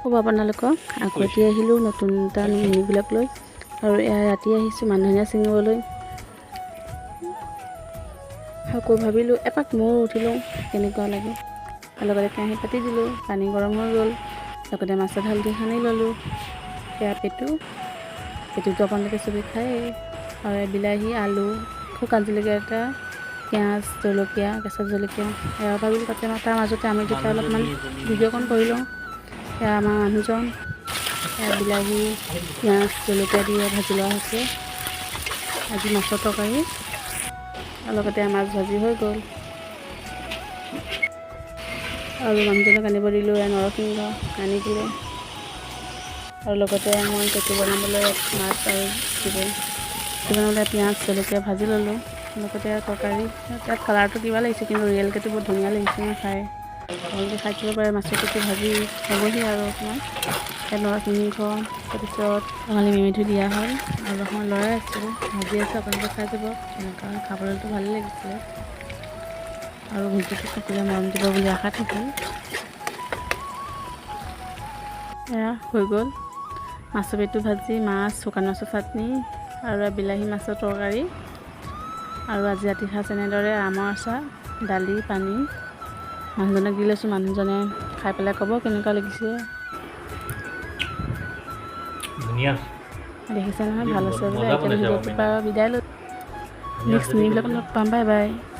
হ'ব আপোনালোকক। আকৌ এতিয়া আহিলোঁ নতুন এটা মিনি ব্লগ লৈ। আৰু এয়া ৰাতি আহিছোঁ মানধনিয়া ছিঙিবলৈ। আকৌ ভাবিলোঁ এপাক ময়ো উঠি লওঁ, কেনেকুৱা লাগে। আৰু লগতে কেৰাহী পাতি দিলোঁ, পানী গৰম হৈ গ'ল। লগতে মাছত হালধি সানি ল'লোঁ। সেয়া পেটু, পেটুটো আপোনালোকে চবেই খায়েই। আৰু বিলাহী, আলু, শুকান জলকীয়া এটা, পিঁয়াজ, জলকীয়া, কেঁচা জলকীয়া এয়া ভাবিলোঁ। তাতে তাৰ মাজতে আমি দুটা অলপমান ভিডিঅ'কণ কৰি লওঁ। এয়া আমাৰ মানুহজন। এয়া বিলাহী, পিঁয়াজ, জলকীয়া দি ভাজি লোৱা হৈছে। আজি মাছৰ তৰকাৰী আৰু লগতে মাছ ভাজি হৈ গ'ল। আৰু মানুহজনক আনিব দিলোঁ এয়া নৰসিংহ, আনি দিলে। আৰু লগতে মই পেটু বনাবলৈ মাছ আৰু দিব পেটু বনাবলৈ পিঁয়াজ, জলকীয়া ভাজি ল'লোঁ। লগতে তৰকাৰী ইয়াত কালাৰটো কিবা লাগিছে, কিন্তু ৰিয়েলকেতো বহুত ধুনীয়া লাগিছে ন খাই। আপোনালোকে খাই চাব পাৰে। মাছৰ পেটু ভাজি হ'বহি আৰু অকণমান। ইয়াত নৰসিংহ, তাৰপিছত ৰঙালী মিঠৈ দিয়া হ'ল আৰু অকণমান লৰাই আছোঁ, ভাজি আছোঁ। আপোনালোকে চাই যাব কেনেকুৱা। খাবলৈতো ভালেই লাগিছিলে আৰু ভিডিঅ'টো সকলোৱে মৰম দিব বুলি আশা থাকিল। এয়া হৈ গ'ল মাছৰ পেটু ভাজি, মাছ, শুকান মাছৰ চাটনি আৰু বিলাহী মাছৰ তৰকাৰী। আৰু আজি ৰাতি সাজ এনেদৰে আমৰ আচাৰ, দালি, পানী। মানুহজনক দি লৈছোঁ, মানুহজনে খাই পেলাই ক'ব কেনেকুৱা লাগিছে। ধুনীয়া। দেখিছে নহয়, ভাল আছে বোলে। মজা এতিয়া বনাইছে। ভিডিঅ'টোৰ পৰা বিদায় লৈ নেক্সট মিনি ব্লগত লগ পাম। Bye bye.